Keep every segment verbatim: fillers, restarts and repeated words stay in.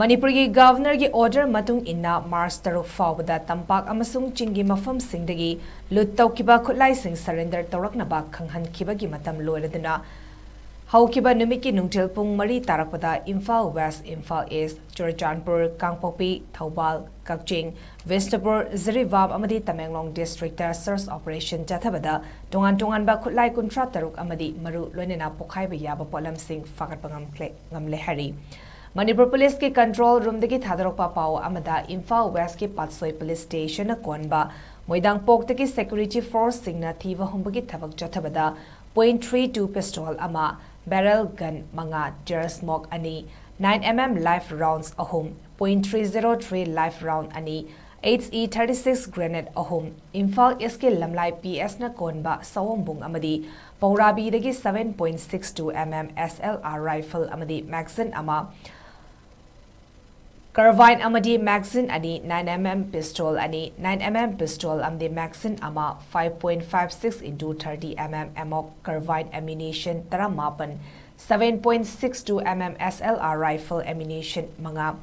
ꯃꯅꯤꯄꯨꯔꯒꯤ ꯒꯕꯔꯅꯔꯒꯤ ꯑꯣꯔꯗꯔ ꯃꯇꯨꯡ ꯏꯟꯅ ꯃꯥꯔꯆ ꯇꯔꯨꯛ ꯐꯥꯎꯕꯗ ꯇꯝꯄꯥꯛ ꯑꯃꯁꯨꯡ ꯆꯤꯡꯒꯤ ꯃꯐꯝꯁꯤꯡꯗꯒꯤ ꯂꯨꯠ ꯇꯧꯈꯤꯕ ꯈꯨꯠꯂꯥꯏꯁꯤꯡ ꯁꯔꯦꯟꯗꯔ ꯇꯧꯔꯛꯅꯕ ꯈꯪꯍꯟꯈꯤꯕꯒꯤ ꯃꯇꯝ ꯂꯣꯏꯔꯗꯨꯅ ꯍꯧꯈꯤꯕ ꯅꯨꯃꯤꯠꯀꯤ ꯅꯨꯡꯊꯤꯜ ꯄꯨꯡ ꯃꯔꯤ ꯇꯥꯔꯛꯄꯗ ꯏꯝꯐꯥꯜ ꯋꯦꯁ, ꯏꯝꯐꯥꯜ ꯏꯁ, ꯆꯨꯔꯆꯥꯟꯄꯨꯔ, ꯀꯥꯡꯄꯣꯛꯄꯤ, ꯊꯧꯕꯥꯜ, ꯀꯛꯆꯤꯡ, ꯕꯤꯁꯅꯨꯄꯨꯔ, ꯖꯤꯔꯤꯕꯥꯝ ꯑꯃꯗꯤ ꯇꯃꯦꯡꯂꯣꯡ ꯗꯤꯁꯇ꯭ꯔꯤꯛꯇ ꯁꯔꯆ ꯑꯣꯄꯔꯦꯁꯟ ꯆꯠꯊꯕꯗ ꯇꯣꯉꯥꯟ ꯇꯣꯉꯥꯟꯕ ꯈꯨꯠꯂꯥꯏ ꯀꯨꯟꯊ꯭ꯔꯥ ꯇꯔꯨꯛ ꯑꯃꯗꯤ ꯃꯔꯨ ꯂꯣꯏꯅꯅ ꯄꯣꯈꯥꯏꯕ ꯌꯥꯕ ꯄꯣꯠꯂꯝꯁꯤꯡ ꯐꯥꯒꯠꯄ ꯉꯝꯈ꯭ꯔꯦ, ꯉꯝꯂꯦ ꯍꯥꯏꯔꯤ꯫ ꯃꯅꯤꯄꯨꯔ ꯄꯨꯂꯤꯁꯀꯤ ꯀꯟꯇ꯭ꯔꯣꯜ ꯔꯨꯝꯗꯒꯤ ꯊꯥꯗꯣꯔꯛꯄ ꯄꯥꯎ ꯑꯃꯗ ꯏꯝꯐꯥꯜ ꯋꯦꯁꯀꯤ ꯄꯥꯠꯁꯣꯏ ꯄꯨꯂꯤꯁ ꯁ꯭ꯇꯦꯁꯟꯅ ꯀꯣꯟꯕ ꯃꯣꯏꯗꯥꯡꯄꯣꯛꯇꯒꯤ ꯁꯦꯀ꯭ꯌꯨꯔꯤꯇꯤ ꯐꯣꯔꯁꯁꯤꯡꯅ ꯊꯤꯕ ꯍꯨꯝꯕꯒꯤ ꯊꯕꯛ ꯆꯠꯊꯕꯗ ꯄꯣꯏꯟ ꯊ꯭ꯔꯤ ꯇꯨ ꯄꯤꯁꯇꯣꯜ ꯑꯃ, ꯕꯦꯔꯦꯜ ꯒꯟ ꯃꯉꯥ, ꯇꯤꯌꯔ ꯁ꯭ꯃꯣꯛ ꯑꯅꯤ, nine M M live rounds ꯑꯍꯨꯝ, point three zero three live round ꯑꯅꯤ, H E thirty six grenade ꯑꯍꯨꯝ, ꯏꯝꯐꯥꯜ ꯏꯁꯀꯤ ꯂꯝꯂꯥꯏ ꯄꯤ ꯑꯦꯁꯅ ꯀꯣꯟꯕ ꯁꯑꯣꯝꯕꯨꯡ ꯑꯃꯗꯤ ꯄꯧꯔꯥꯕꯤꯗꯒꯤ seven point six two M M S L R rifle ꯑꯃꯗꯤ ꯃꯦꯒꯥꯖꯤꯟ ꯑꯃ, ꯀꯥꯔꯕꯥꯏꯟ ꯑꯃꯗꯤ ꯃꯦꯒꯥꯖꯤꯟ ꯑꯅꯤ, ꯅꯥꯏꯟ ꯑꯦꯝ ꯑꯦꯝ ꯄꯤꯁꯇꯣꯜ ꯑꯅꯤ, ꯅꯥꯏꯟ ꯑꯦꯝ ꯑꯦꯝ ꯄꯤꯁꯇꯣꯜ ꯑꯃꯗꯤ ꯃꯦꯒꯥꯖꯤꯟ ꯑꯃ, five point five six into thirty M M ꯑꯦꯃꯣꯛ ꯀꯥꯔꯕꯥꯏꯟ ꯑꯦꯃꯨꯅꯤꯁꯟ ꯇꯔꯥꯃꯥꯄꯟ, seven point six two M M S L R rifle ammunition ꯃꯉꯥ,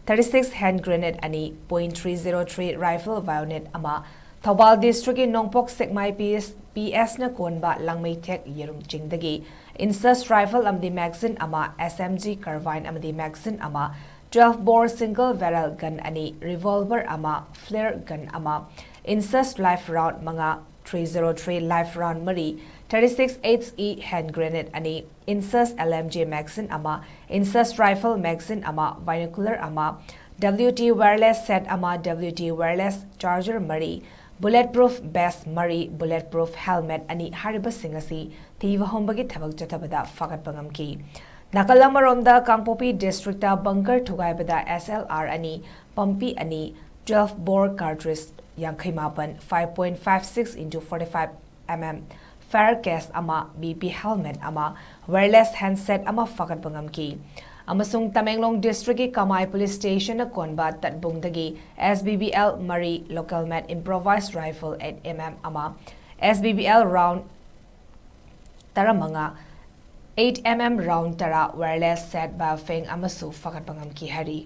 thirty six hand grenade ꯑꯅꯤ, point three zero three rifle bayonet ꯑꯃ, ꯊꯧꯕꯥꯜ ꯗꯤꯁꯇ꯭ꯔꯤꯛꯀꯤ ꯅꯣꯡꯄꯣꯛ ꯁꯦꯛꯃꯥꯏ P S, ꯄꯤ ꯑꯦꯁꯅ ꯀꯣꯟꯕ ꯂꯥꯡꯃꯩꯊꯦꯛ ꯌꯦꯔꯨꯝ ꯆꯤꯡꯗꯒꯤ ꯏꯟꯁꯁ ꯔꯥꯏꯐꯜ ꯑꯃꯗꯤ ꯃꯦꯒꯥꯖꯤꯟ ꯑꯃ, ꯑꯦꯁ ꯑꯦꯝ ꯖꯤ ꯀꯥꯔꯕꯥꯏꯟ ꯑꯃꯗꯤ ꯃꯦꯒꯥꯖꯤꯟ ꯑꯃ, ꯇ꯭ꯋꯦꯜꯐ ꯕꯣꯔ ꯁꯤꯡꯒꯜ ꯕꯦꯔꯦꯜ ꯒꯟ ꯑꯅꯤ, ꯔꯤꯚꯣꯜꯚꯔ ꯑꯃ, ꯐ꯭ꯂꯦꯌꯔ ꯒꯟ ꯑꯃ, ꯏꯟꯁꯁ ꯂꯥꯏꯐ ꯔꯥꯎꯟꯗ ꯃꯉꯥ, three zero three life round ꯃꯔꯤ, ꯊꯥꯔꯇꯤ ꯁꯤꯛꯁ ꯑꯩꯆ ꯏ ꯍꯦꯟꯗ ꯒ꯭ꯔꯦꯅꯦꯗ ꯑꯅꯤ, ꯏꯟꯁꯁ ꯑꯦꯜ ꯑꯦꯝ ꯖꯦ ꯃꯦꯒꯥꯖꯤꯟ ꯑꯃ, ꯏꯟꯁꯁ ꯔꯥꯏꯐꯜ ꯃꯦꯒꯥꯖꯤꯟ ꯑꯃ, ꯕꯥꯏꯅꯣꯀꯨꯂꯔ ꯑꯃ, ꯗꯕ꯭ꯂꯤꯎ ꯇꯤ ꯋꯥꯌꯔꯂꯦꯁ ꯁꯦꯠ ꯑꯃ, ꯗꯕ꯭ꯂꯤꯎ ꯇꯤ ꯋꯥꯌꯔꯂꯦꯁ ꯆꯥꯔꯖꯔ ꯃꯔꯤ, ꯕꯨꯂꯦꯠ ꯄ꯭ꯔꯨꯐ ꯚꯦꯁ ꯃꯔꯤ, ꯕꯨꯂꯦꯠ ꯄ꯭ꯔꯨꯐ ꯍꯦꯜꯃꯦꯠ ꯑꯅꯤ ꯍꯥꯏꯔꯤꯕꯁꯤꯡ ꯑꯁꯤ ꯊꯤꯕ ꯍꯨꯝꯕꯒꯤ ꯊꯕꯛ ꯆꯠꯊꯕꯗ ꯐꯥꯒꯠꯄ ꯉꯝꯈꯤ꯫ ꯅꯥꯀꯜ ꯑꯃꯔꯣꯝꯗ, ꯀꯥꯡꯄꯣꯛꯄꯤ ꯗꯤꯁꯇ꯭ꯔꯤꯛꯇ ꯕꯪꯀꯔ ꯊꯨꯒꯥꯏꯕꯗ ꯑꯦꯁ ꯑꯦꯜ ꯑꯥꯔ ꯑꯅꯤ, ꯄꯝꯄꯤ ꯑꯅꯤ, ꯇ꯭ꯋꯦꯜꯐ ꯕꯣꯔ ꯀꯥꯔꯇ꯭ꯔꯤꯖ ꯌꯥꯡꯈꯩ ꯃꯥꯄꯟ, five point five six into forty five M M, fire case ꯑꯃ, ꯕꯤ ꯄꯤ ꯍꯦꯜꯃꯦꯠ ꯑꯃ, ꯋꯥꯌꯔꯂꯦꯁ ꯍꯦꯟꯗꯁꯦꯠ ꯑꯃ ꯐꯥꯒꯠꯄ ꯉꯝꯈꯤ꯫ ꯑꯃꯁꯨꯡ ꯇꯃꯦꯡꯂꯣꯡ ꯗꯤꯁꯇ꯭ꯔꯤꯛꯀꯤ ꯀꯃꯥꯏ ꯄꯨꯂꯤꯁ ꯁ꯭ꯇꯦꯁꯟꯅ ꯀꯣꯟꯕ ꯇꯠꯕꯨꯡꯗꯒꯤ ꯑꯦꯁ ꯕꯤ ꯕꯤ ꯑꯦꯜ ꯃꯔꯤ, ꯂꯣꯀꯦꯜ ꯃꯦꯗ ꯏꯝꯄ꯭ꯔꯣꯚꯥꯏꯖ ꯔꯥꯏꯐꯜ ꯑꯩꯠ ꯑꯦꯝ ꯑꯦꯝ ꯑꯃ, ꯑꯦꯁ ꯕꯤ ꯕꯤ ꯑꯦꯜ ꯔꯥꯎꯟꯗ ꯇꯔꯥꯃꯉꯥ, ꯑꯩꯠ ꯑꯦꯝ ꯑꯦꯝ ꯔꯥꯎꯟ ꯇꯔꯥ ꯋꯥꯌꯔꯂꯦꯁ ꯁꯦꯠ ꯕꯥꯏꯑꯣꯐꯤꯡ ꯑꯃꯁꯨ ꯐꯥꯒꯠꯄ ꯉꯝꯈꯤ ꯍꯥꯏꯔꯤ꯫